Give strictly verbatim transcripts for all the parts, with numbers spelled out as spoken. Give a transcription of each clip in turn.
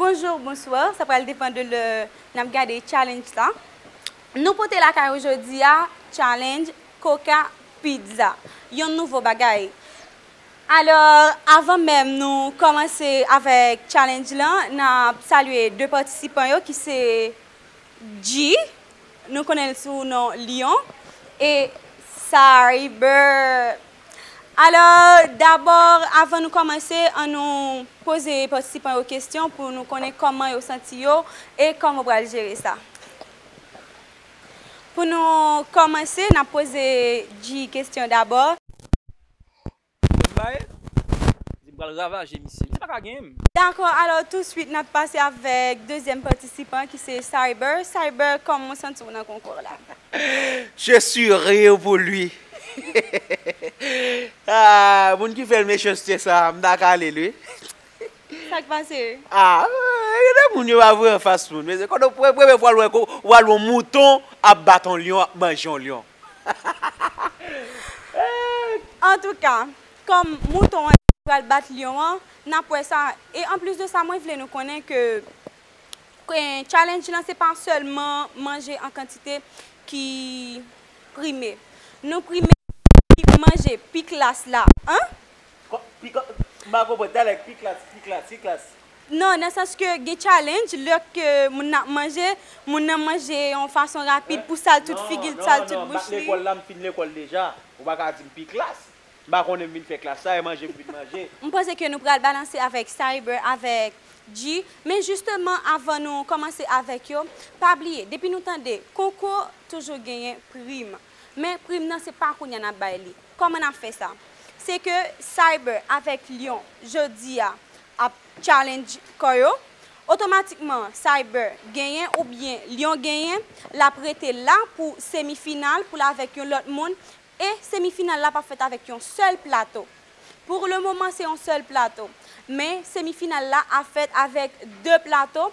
Bonjou, bonswa. Sa pral depann de lè n ap gade challenge la. Nou pote lakay ou jodi a challenge Coca Pizza. Yon nouvo bagay. Alò, avan menm nou kòmanse avèk challenge lan, n ap salye de patisipan yo ki se G, nou konnen l sou non Lyon, e Cyber. Alò, dabò, avan nou kòmanse, an nou poze patisipan yo kesyon pou nou konnen kòman yo santi yo e kòman yo pral jere sa. Pou nou kòmanse, n ap poze G kesyon dabò. Bay, li pral ravaje misye. Misye pa ka genyen m. Dakò, alò, touswit, n ap pase avèk dezyèm patisipan ki se Cyber. Cyber, kòman w santi w nan konkou la? Je suis rire pour lui. Ah, moun ki fè l mechanste sa, m ta ka ale l, wi. Sa k pase? Ah, gen de moun yo pa vre anfas moun. Men se kote w pre-, premye fwa w wè ko-, w al wè yon mouton ap bat yon lyon, ap manje yon lyon. Antouka, kòm mouton an pral bat lyon an, n ap wè sa. E anplis de sa, mwen vle nou konnen ke, ke challenge lan se pa sèlman manje an kantite ki prime. Nou prime pi manje pi klas la, an? Kò-, pi kò-, m pa konprann, talè, pi klas, pi klas, pi klas. Non, nan sans ke gen challenge, lè ke moun nan ap manje, moun nan manje yon fason rapid pou sal tout figi l, sal tout bouch li. Non, non, non, m pa t lekòl la, m fin lekòl deja. Ou pa ka di m pi klas. M pa konnen m vin fè klas la, e manje m vin manje. M panse ke nou pral balanse avèk Cyber, avèk G, men jisteman, avan nou kòmanse avèk yo, pa bliye, depi nou tande konkou, toujou genyen prim. Men prim nan, se pa kounye a n ap bay li. Kòman n ap fè sa? Se ke Cyber avèk Lyon, jodi a, ap challenge kò yo. Otomatikman, Cyber genyen oubyen Lyon genyen, l ap rete la pou semifinal, pou l avèk yon lòt moun. E semifinal la p ap fèt avèk yon sèl plato. Pou le moman, se yon sèl plato. Men semifinal la ap fèt avèk de plato.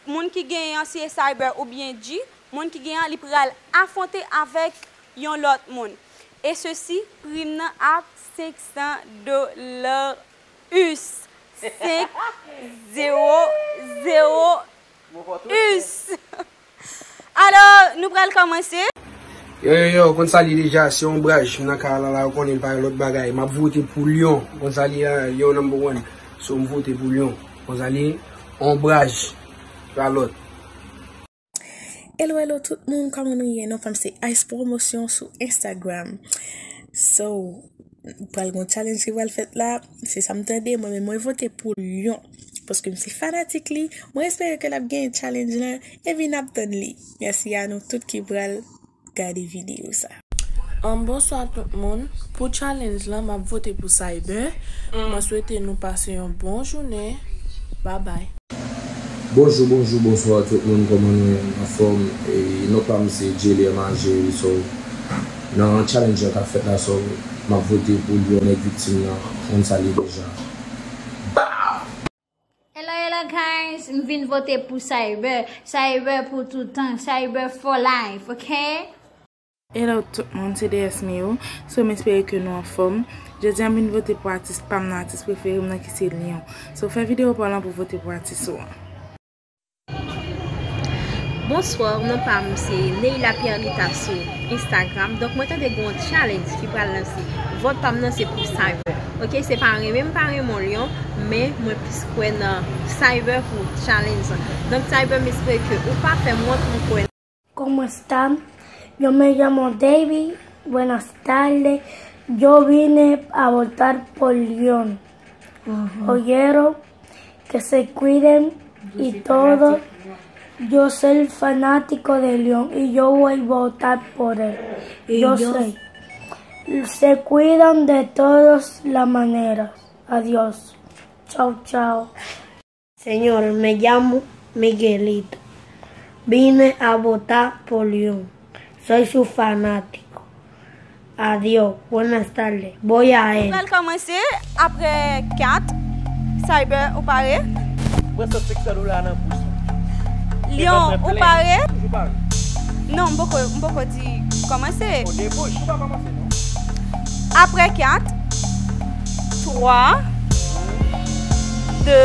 Moun ki genyen an, si e Cyber oubyen G, moun ki genyen an, li pral afwonte avèk yon lòt moun. E sesi, prim nan ap senk san dola. Us. Senk, zewo, zewo, us. Alò, nou pral kòmanse. Yo, yo, yo, konn sa l ye deja, se onbraj m nan kay la, la, ou konnen l pa gen lòt bagay. M ap vote pou Lyon, konn sa l ye a, Lyon number one. So, m vote pou Lyon, konn sa l ye, onbraj, pa lòt. Hello, hello tout moun, kòman nou ye? Non pa m se Ice Promotion sou Instagram. So, pral gon challenge ki pral fèt la, se sa m tande, mwen menm mwen vote pou Lyon. Paske m se fanatik li, mwen espere ke l ap genyen challenge lan, epi n ap tann li. Mèsi a nou tout ki pral gade videyo sa. An, bonswa tout moun. Pou challenge lan, m ap vote pou Cyber. Mm. Mwen swete nou pase yon bon jounen. Babay. Bonjou, bonjou, bonswa tout moun, kòman nou ye? Anfòm? E, non pa m se Djelier Margery, so, nan challenge lan k ap fèt la, so, m ap vote pou Lyon, nèg viktim nan, konn sa l ye deja. Hello, hello guys, m vin vote pou Cyber. Cyber pou toutan, Cyber for life, ok? Hello tout moun, se D S Mio. So, m espere ke nou anfòm. Jodi a, m vin vote pou atis pa m nan, atis prefere m nan ki se Lyon. So, fè videyo pa w lan pou vote pou atis ou an. Bonswa, non pa m se Neila Pierlita sou Instagram. Donk, mwen tande gen yon challenge ki pral lanse. Vòt pa m nan se pou Cyber. Ok, se pa renmen m pa renmen yon lyon, men mwen plis kwè nan Cyber pou challenge lan. Donk, Cyber, m espere ke ou pa fè m wont, mwen kwè. ¿Cómo están? Yo me llamo David. Buenas tardes. Yo vine a votar por León. Oyeron, que se cuiden y todo. Yo soy fanático de León y yo voy a votar por él. Yo sé. Se cuidan de todas las maneras. Adiós. Chao, chao. Señor, me llamo Miguelito. Vine a votar por León. Soy su fanático. Adiós. Buenas tardes. Voy a él. Pral kòmanse apre kat. Cyber, ou pare? Mwen sot senk san dola nan bous. Lyon, ou pare? Toujou pare. Non, m poko, m poko di kòmanse. O debouch, ou pa kòmanse, non. Apre kat, twa, de,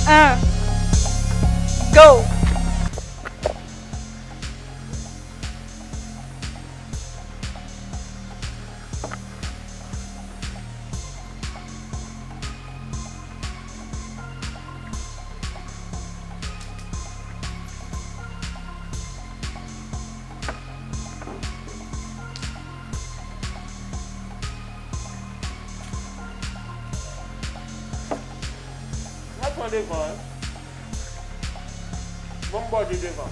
Un, go! Mwen pran devan, wi. Bon, m bòde devan.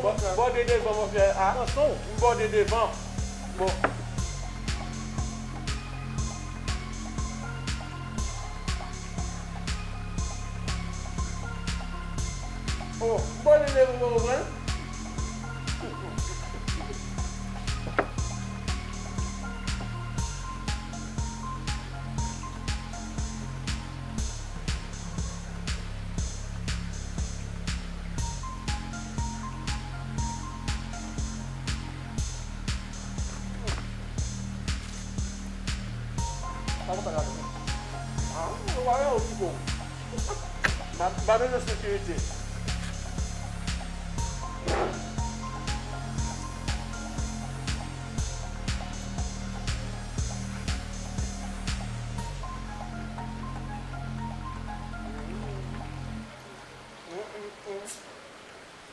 Bò-, bòde devan, monchè. A, m bòde devan. Bon. Oh, m bòde devan, ou konprann? Sa konsa gade. Ah, ou pa wè ou ki bon. M pa, m pa bezwen sekirite.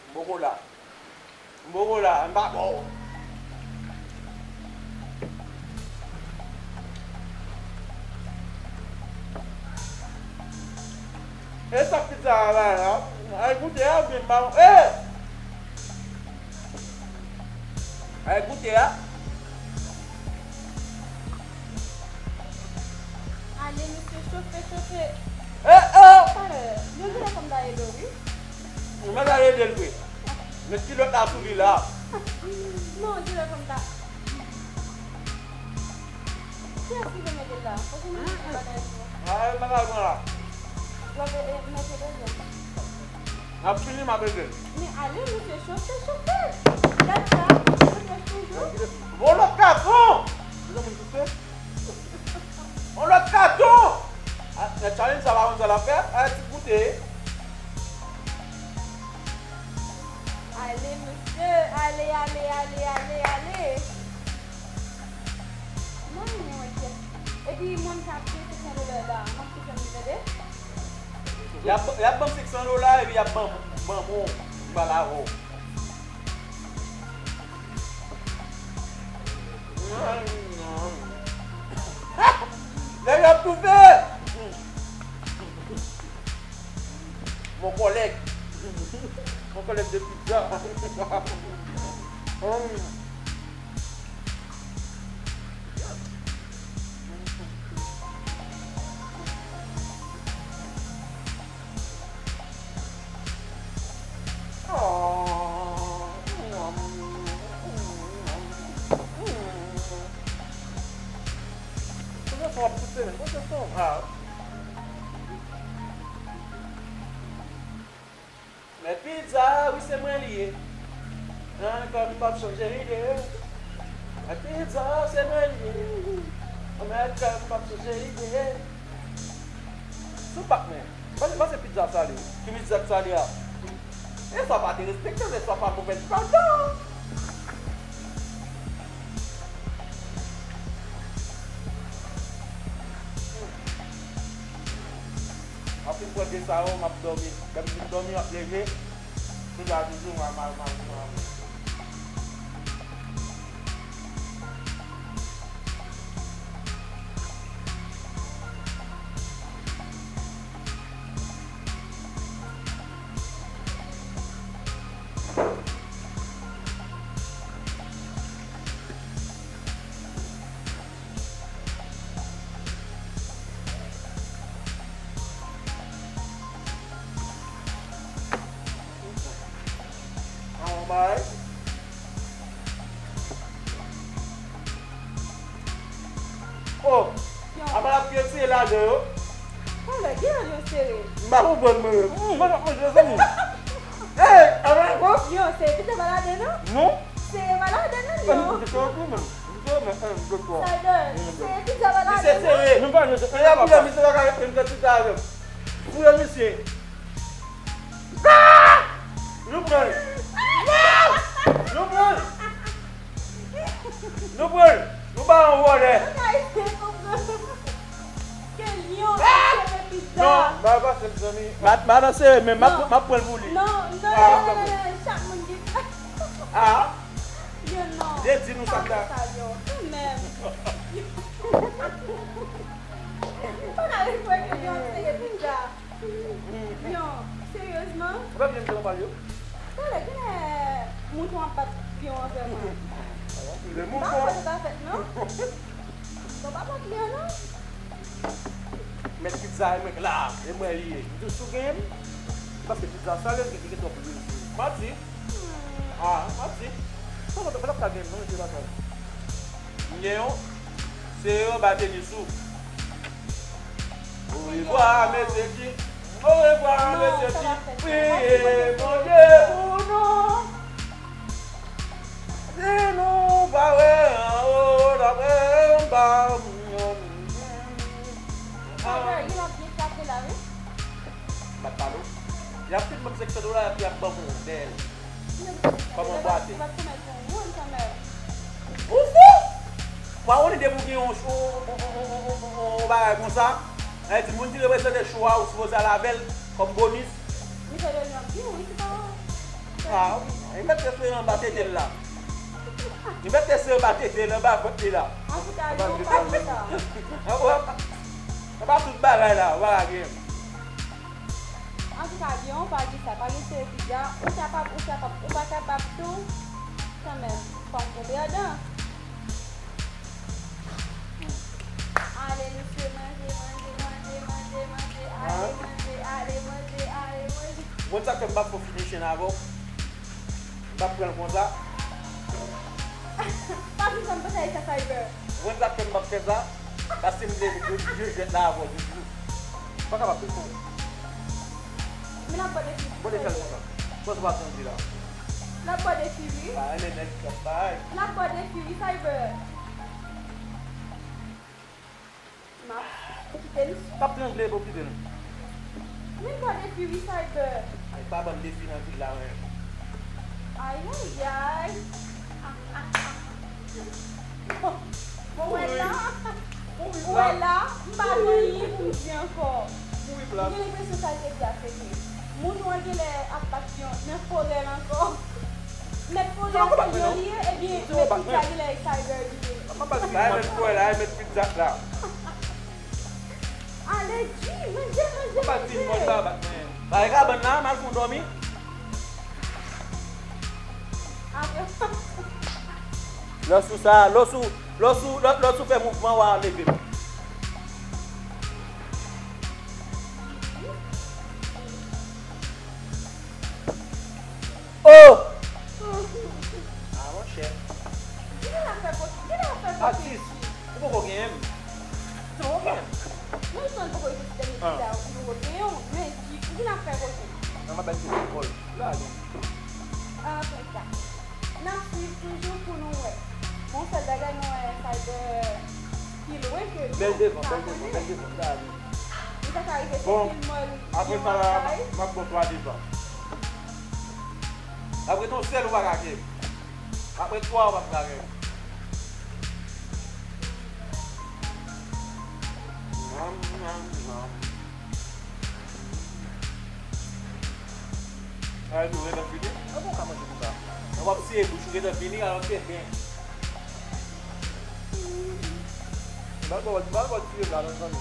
M poko la. M poko la, m pa ba w. E sa pizza a la, la? Ay goute a, oubyen m pa, e! Ay goute a. Ale, mesye, chofe, chofe. E, e! Talè, yon grenn fanm ta ede w, wi. Mwen ta ede l vre. Men kilòt la sou li la. Non, kilòt fanm ta. Kiyès ki vle mete l la? Fòk ou mete bagay sou. Ah, bagay mwen la. W ap, e, e, mete dezyèm. N ap fini, m ap ede l. Men ale, mesye, chofe, chofe. Gad sa, chofe toujou. Bon, lòt katon! Yon moun ki fè? On lòt katon! A, nan challenge sa pa konn sa l ap fè, a ti goute. Ale, mesye, ale, ale, ale, ale, ale. Mwen, mwen, mwen, kèt. Epi, mwen, m ka peye senk san dola la, m ap tou fè m tande. Y ap, y ap ban m senk san dola, epi y ap ban, ban m, m pa la, oh. Nèg yo ap toufe! Mon collègue. Mon collègue de pizza. Hum. Men pizza, wi, se mwen li ye. Nan kè m p ap chanje ide. Men pizza, se mwen li ye. Nan kè m p ap chanje ide. Sou bak men. Pase, pase pizza sa li. Ki pizza sa li a? E sa pa derespektan, men sa pa movèz padan. M ap fin pran de sa yo, m ap dòmi. Lè m fin dòmi, m ap leve. Tout la toujou, m a, m a, m a, m a. An, yon bagay. Oh! Apa l ap retire lajan yo? Talè, gen lè yo sere. M pa konprann mwen menm. Hum, mwen ap manje zanmi. Ey, apa l ap... Yo, se pita pa ladan non? Non. Sere pa ladan non, yo. Mwen, mwen, mwen, mwen, mwen, Cyber, se pizza pa la. Misye sere. Nou pa nou se. Epa, misye pa ka rete m nan pizza avè m. Fouye misye. Ah! Nou pran l. Nou pran l. Nou pran l. Nou ba yon vòlè. Ke lyon sere pizza. Non, ba pase l zanmi. Ma, ma nan sere men, ma, ma pran l pou li. Non, non, non, non, non, chak moun gen. Ah. Yo non. Jezi nou sa ta. Yo, kanmenm. Ou pa ka rekwè ke lyon sere pizza. Lyon, seryezman? Ou pa byen m te konprann yo. Talè, genlè mouton ap bat lyon an vrèman. M pa kwè sa ta fèt non. Bon, pa bat lyon non. Mèt pizza e mwen k la, e mwen li ye. M di w si w genyen m, se paske pizza sale, li gen twòp lwil sou li. Manti. Ah, manti. Fò w fè l ap ka genyen m non, mesye, pa sale. M gen yon, se yo ba tenis ou. Orevwa, mesye King. Orevwa, mesye King. Priye Bondye pou nou. Si nou pa wè anwo, n ap wè anba. Bagay, l ap byen frape la, wi. M ap pale w. Y ap fin ban m senksan dola, epi y ap ban m yon bèl. Kòman bwate? Ou fou? Ou pa konnen depi w gen yon cho, yon, yon, yon bagay konsa, sa vle di moun ki reprezante cho a, ou sipoze al avè l kòm bonis. Misye vle ap di wi, se pa. Ah, li mèt te sere anba tete l la. Li mèt te sere anba tete l, anba vant li la. Antouka, yo pa di sa. Anba, anba tout bagay la, ou pa ka gen. Antouka, Lyon, pa di sa, pa gen sere pizza, ou kapab, ou kapab, ou pa kapab tou, kanmenm, fò m tonbe andan. Ale, mesye, manje, manje, manje, manje, manje, ale, manje, ale, manje, ale, manje. Mwen, sa k fè m pa fè finishing avè w. M p ap pran l konsa. Pa fin fè m panse a sa, Cyber. Mwen, sa k fè m p ap fè sa, paske m vle jwe, jwe jwèt la avè w toujou. M pa kapab tou. Men l ap ba w defi. Bon, defi l konsa. Bon, se pa sa m di la. L ap ba w defi, wi. Pa renmen nèg k ap bay. L ap ba w defi, wi, Cyber. M ap kite l. T ap trangle pou kite l. Men gade fi wi Cyber. Ay, pa ban m defi nan vil la, men. Ay, ay, ay. Ah, ah, ah. Bon, ou wè la, ou wè la, m pa gen anyen pou m di ankò. M gen lenpresyon sa l te di a se vre. Mouton an genlè ap bat yon nan forè l ankò. Mèt fò lè se lyon li ye, ebyen, mèt pizza genlè e Cyber li ye. Sa e mèt pizza la. Ale, G, manje, manje, manje. Bagay kabann la, m al fon dòmi. Apre. Lè w sou sa, lè w sou, lè w sou, lè, lè w sou fè mouvman, w a leve m. Oh! Ah, monchè. Ki lè l ap fè kote? Ki lè l ap fè kote? Atis, ou poko genyen m. Se ou menm. Mwen jis poko rive sou dènye ti la, ou poko genyen w, men di, ki lè l ap fè kote? Nan m ap bay ti lekòl. La, gen. An tou ka, n ap swiv toujou pou nou wè. Bon, sèl bagay nou wè, Cyber pi lwen ke nou. Bèl devan, bèl devan, bèl devan. Sa vini. Li ta ka rive se film mwen, apre sa, m ap bon twa devan. Apre ton sèl ou pa ka gen. Apre twa ou pa ka gen. Nam, nam, nam. Ay, nou ret ap vini. Ou pa ka manje konsa. W ap siye bouch ou ret ap vini, alò ke byen. Mal bò, mal bò tiye la nan zanmi.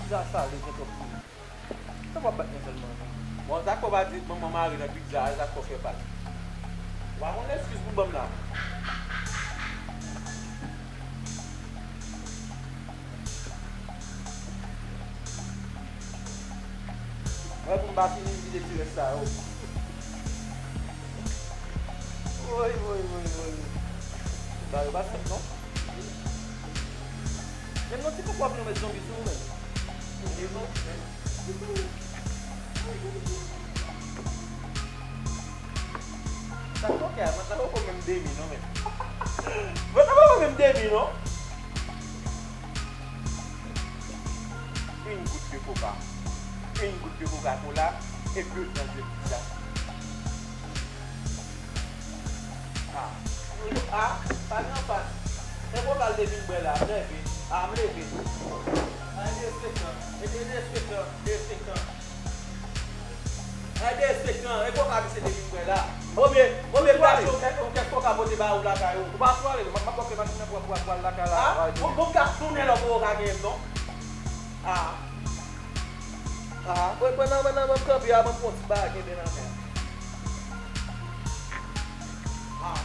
Pizza salé, gen twòp pizza. Sa w ap bat mwen sèlman? Bon, sa k fè w pa di manman mari nan pizza a, sa k fè w fè pa l? W a konn eskiz pou ban m la. Mwen pou m pa fini vide ti rès sa yo. Woy, woy, woy, woy. Ba yo pa sèt non. Menm nan ti kòk w ap met zonbi sou ou menm. Ou di non. Ok, mwen la poko menm demi non, men. Mwen la poko menm demi non. Yon gout de koka. Yon gout de Coca-Cola. Epi yo pran de pizza. Ah. Ah, pa gen anfas. Se koka l te vin bwè la, m leve. Ah, m leve. Ay, derespektan. E derespektan. Derespektan. Ay, derespektan. E koka misye te vin bwè la. Obyen, obyen, m ta achte yon kè-, yon kès koka pote ba ou lakay ou. Ou pa pwale, m ap, m ap bòke machin nan pou, pou, pou al lakay la. Ah, bon, bon, ka tounen lò pou ou ka genyen m non. Ah. Ah, mwen, mwen nan, mwen nan, mwen kanpe a, mwen pran ti bagay kenbe nan men. Ah.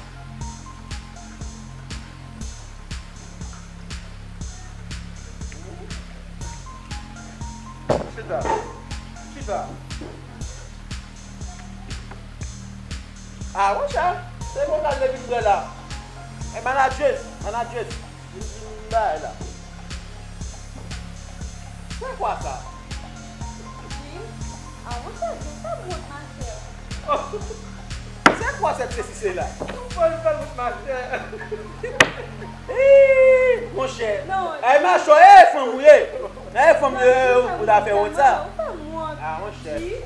Chita. Chita. Ah, monchè, se pou sa l te vin bwè la. E manadjè, manadjè, vin, vin bay la. C'est quoi ça? Wi. Ah, monchè, gen sa m wont, machè. C'est quoi cette ceci, cela? Ou fè l fè l wont, machè. Ih, monchè. Non. Ay, machò, eh, fanm ou ye. Eh, fanm ou ye, ou ta fè wont sa. Ou fè m wont. Ah, monchè. Wi.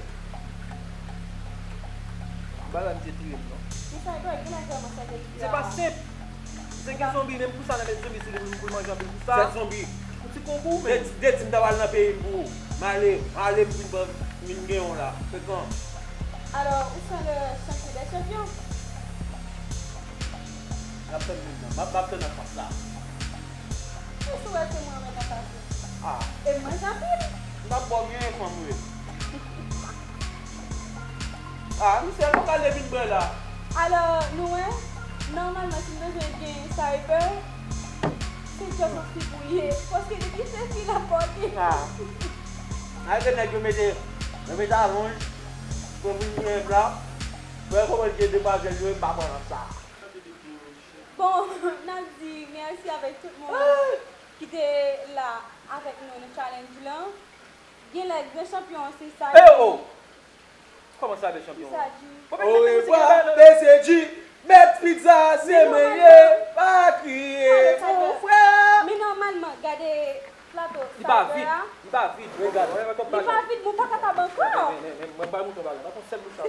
Bagay misye touye m non. Misye pa senp. Misye gen zonbi, menm pou sa, nan met zonbi sou li pou l manje anpil pou sa. Sèt zonbi. Yon ti konkou, men. De, de di m ta pral nan peyi m pou ou. M ale, m ale, m vin pran, m vin gen yon la. Frekan. Alors, où sont le champion des champions? M ap tann moun nan. M ap, m ap tann anfas la. Ou sou wè se mwen mèt anfas ou. Ah. E mwen, Jean-Philippe. M ap ba w byen fanm ou ye. Ah, misye, nou ka leve vin bwè la. Alò, nou wè, nòmalman, si m bezwen gen Cyber, se just yon fi pou l ye. Paske depi se fi l ap pòte. Ah. Ay, gen nèg yo mete, yo mete alonj, pou vin gen bla. Wè, kòman gen demwazèl yo, m pa pran nan sa. Bon, n ap di mèsi avèk tout moun ki te la avèk nou nan challenge lan. Genlè gran chanpyon an se sa. Eh oh! Kòman sa, de chanpyon an? Sa di. Bon, men, men, men, men, men, men, men, men, men, mèt pizza, se mwen ye, pa kriye, mon frè. Men nòmalman, gade plato Cyber a. Li pa vid, li pa vid. Li pa vid, men w pa kapab ankò. Men, men, men, men, mwen bay mouton bagay. Pa fè yon sèl bouch sa.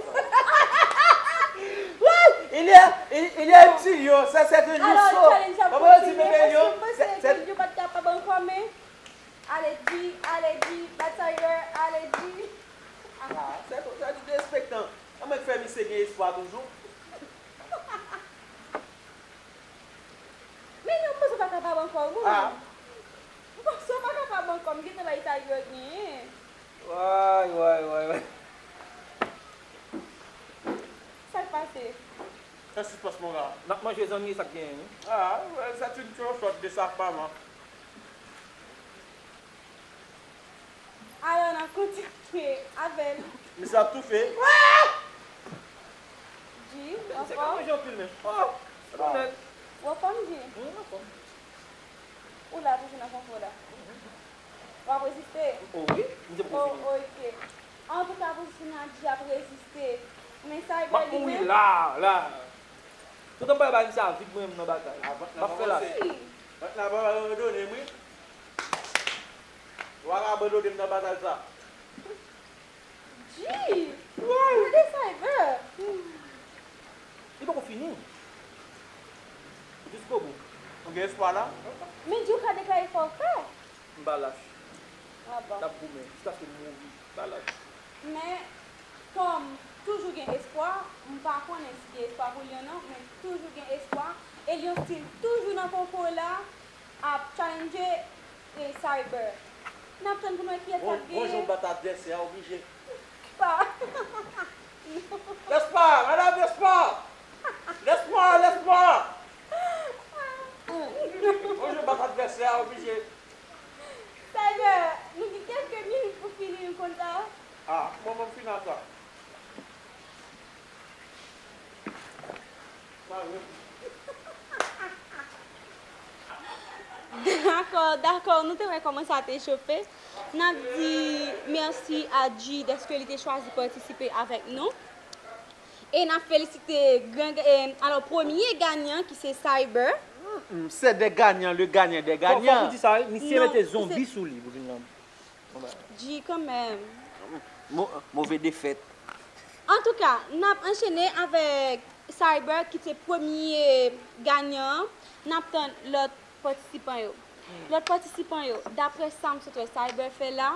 Woy! Il y a, il, il y a un petit lion, ça c'est un ourson. Kòman yo di bebe lion? Se, se yo pa t kapab ankò, men. Ale di, ale di, Bat Cyber, ale di. Ah, se konsa, se derespektan. An mwen k fè misye gen espwa toujou. Men non, m panse w pa kapab ankò, wi. Ah. M panse w pa kapab ankò, m gentan bay Tiger genyen. Way, way, way, way. Sa k pase? Fè sispanns, mon gars. N ap manje zanmi, sa k genyen, wi. Ah, c'est une trop forte de sa femme, hein. Alò, n ap kontinye avè l. Misye ap toufe. Di, w anfòm? Manje anpil, men. Oh, ou anfòm, Di? Wi, m anfòm. Ou la toujou nan konfò la? W ap reziste? Oh, wi, m te poko fini. Oh, ok. Antouka, pou Di ap reziste. Men sa, m ap mouri la, la. Toutan m pa bay misye a vid mwen menm nan batay. M ap fè la. Vant la pa abandone m, wi. Ou pa ka abandone m nan batay sa. G! Gade Cyber! Li poko fini. Jusqu'au bout. Ou gen espwa la? Men G ou ka deklare fòfè. M pa lach. Ah bon. N ap goumen jiskaske m mouri. M pa lach. Men, kòm toujou gen espwa, m pa konnen si gen espwa pou Lyon nan, men toujou gen espwa. E Lyon still toujou nan konkou la. Ap challenge, e, Cyber. N ap tann pou n wè kiyès k ap genyen. Bon jan w bat advèsè a, oblije. Pa. Lespa, madanm Lespa! Lespa, Lespa! Bon jan w bat advèsè a, oblije. Cyber, nou gen kèlke minit pou fini, nou konn sa. Ah, bon, bon, fini sa. Dakò, dakò, nou te wè kòman sa te chofe. N ap di mèsi a G dèske li te chwazi patisipe avèk nou. E n ap felisite gran, e, alò, premye ganyan ki se Cyber. Hmm, c'est des gagnants, le gagnant des Fò fò gagnants. Pou di sa, wi, misye Non, mete zonbi se- sou li pou vin nan. G kanmenm. Mo- Move defèt. Antouka, n ap anchene avèk Cyber ki se premye ganyan an. N ap tann lòt patisipan yo. Lòt patisipan yo, daprè sa m sot wè Cyber fè la,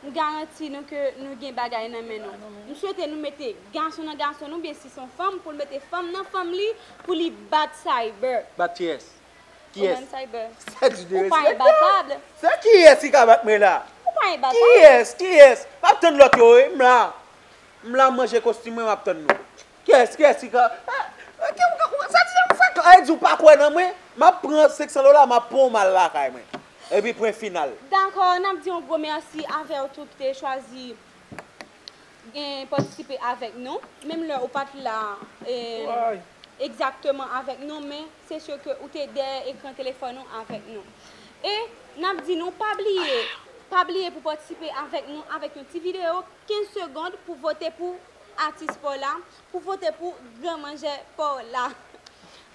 m garanti nou ke nou gen bagay nan men nou. M swete nou mete gason nan gason nou, byen si se yon fanm, pou l mete fanm nan fanm li, pou li bat Cyber. Bat kiyès? Ou menm Kiyès? Cyber. Sèks de Ou pa respè. enbatab. Se kiyès ki ka bat mwen la? Ou pa enbatab. Kiyès? Kiyès? M ap tann lòt yo, wi. M la. M la manje kostim mwen, m ap tann nou. Kiyès? Kiyès ki ka. Eh, eh, ki- Sa di m fè ka di ou pa kwè nan mwen? M ap pran senk san dola, m ap pran yon mal lakay mwen. Epi pwen final. Dakò, n ap di yon gwo mèsi avè w tou ki te chwazi gen patisipe avèk nou. Menm lè ou pa t la e, Way. egzakteman avèk nou, men se si ke ou te dèyè ekran telefòn ou avèk nou. E n ap di nou, pa bliye, pa bliye pou patisipe avèk nou avèk yon ti videyo kenz segonn pou vote pou atis pa w la, pou vote pou gran manjè pa w la.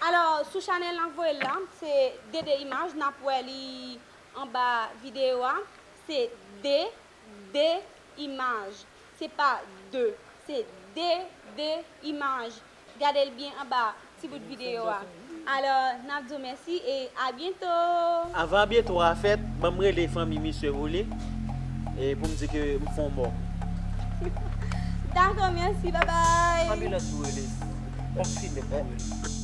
Alò, sou chanèl Anvoye la, se D D Imaj, n ap wè li anba videyo a. Se D D Imaj. Se pa de, se D D Imaj. Gade l byen anba ti bout videyo a. Alò, n ap di w mèsi e a byento! Avan byento a fèt, ban m rele fanmi misye pou li. E pou m di ke m fè yon mò. Dakò, mèsi, babay! Anbilans pou rele. Yon fimè pou rele.